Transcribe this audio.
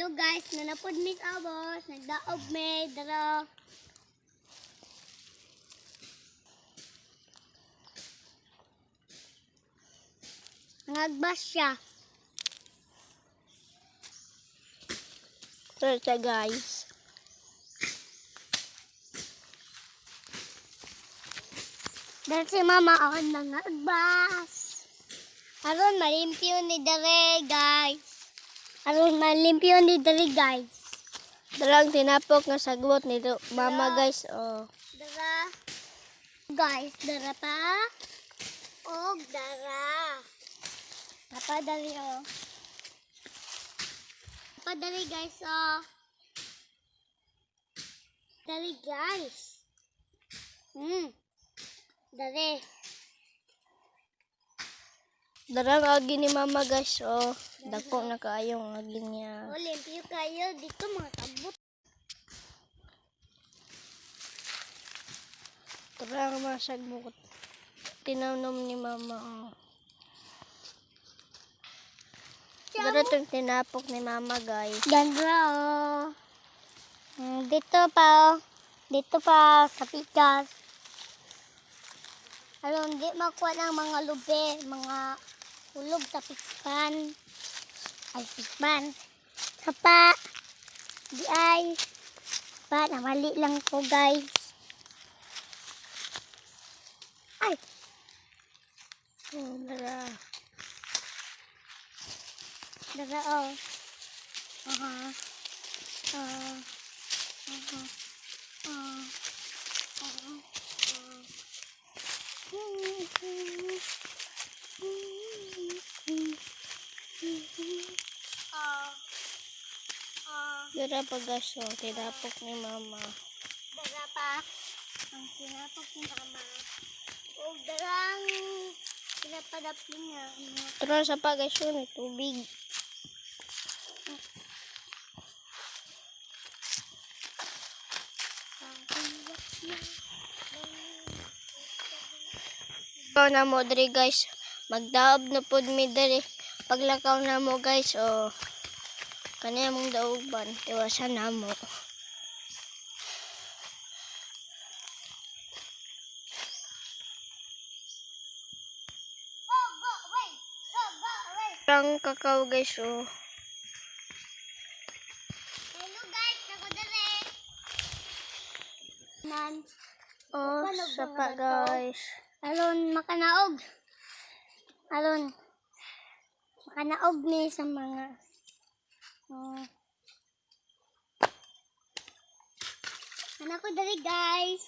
Hello guys, nanapod mi sa abos, nagdaog mi, dara. Nangagbas siya. Tara siya, guys. Dahil si mama ako nangagbas. Aron malimpyo ni dere, guys. Aron malimpyo ni dere, guys. Darang tinapok nga sagbot nito mama, guys, oh. Dara. Guys, dara pa. Og dara. Napadali oh. Napadali guys oh. Dali guys. Dali. Darang agi ni mama, guys, oh. Dako na kaayo ang agi niya. O, limpyo kayo dito mga kabut. Tara ang mga sagbot. Tinanom ni mama, oh. Dara tong tinapok ni mama, guys. Ganda oh. Dito pa oh. Dito pa sa pikas. Aron di makuha ng mga lube, mga hulog sa pispan. Ay, pispan. Sapa. Di ay. Pa, namali lang ko guys. Ay, Oh, dara. Dara oh. Aha. Ah. Aha. Ah. Ah. Ah. Ah. Ah. Dara pa, guys, oh. Tinapok ni mama. Dara pa. Ang tinapok ni mama. O darang pinapadapin niya. Tara sa pa, guys, oh, may tubig. Lakaw na mo diri, guys. Magdaob na pud mi diri. Paglakaw na mo, guys, oh. Kani among daoban, tiwasan na mo. Go, go, away! Go, go, away! Ang kakao, guys, oh. Hello guys, ako dere. Nan, Oh, Paano sa ba pa, nga to? guys. Aron makanaog. Aron makanaog ni sa mga oh. Anak ko dali guys.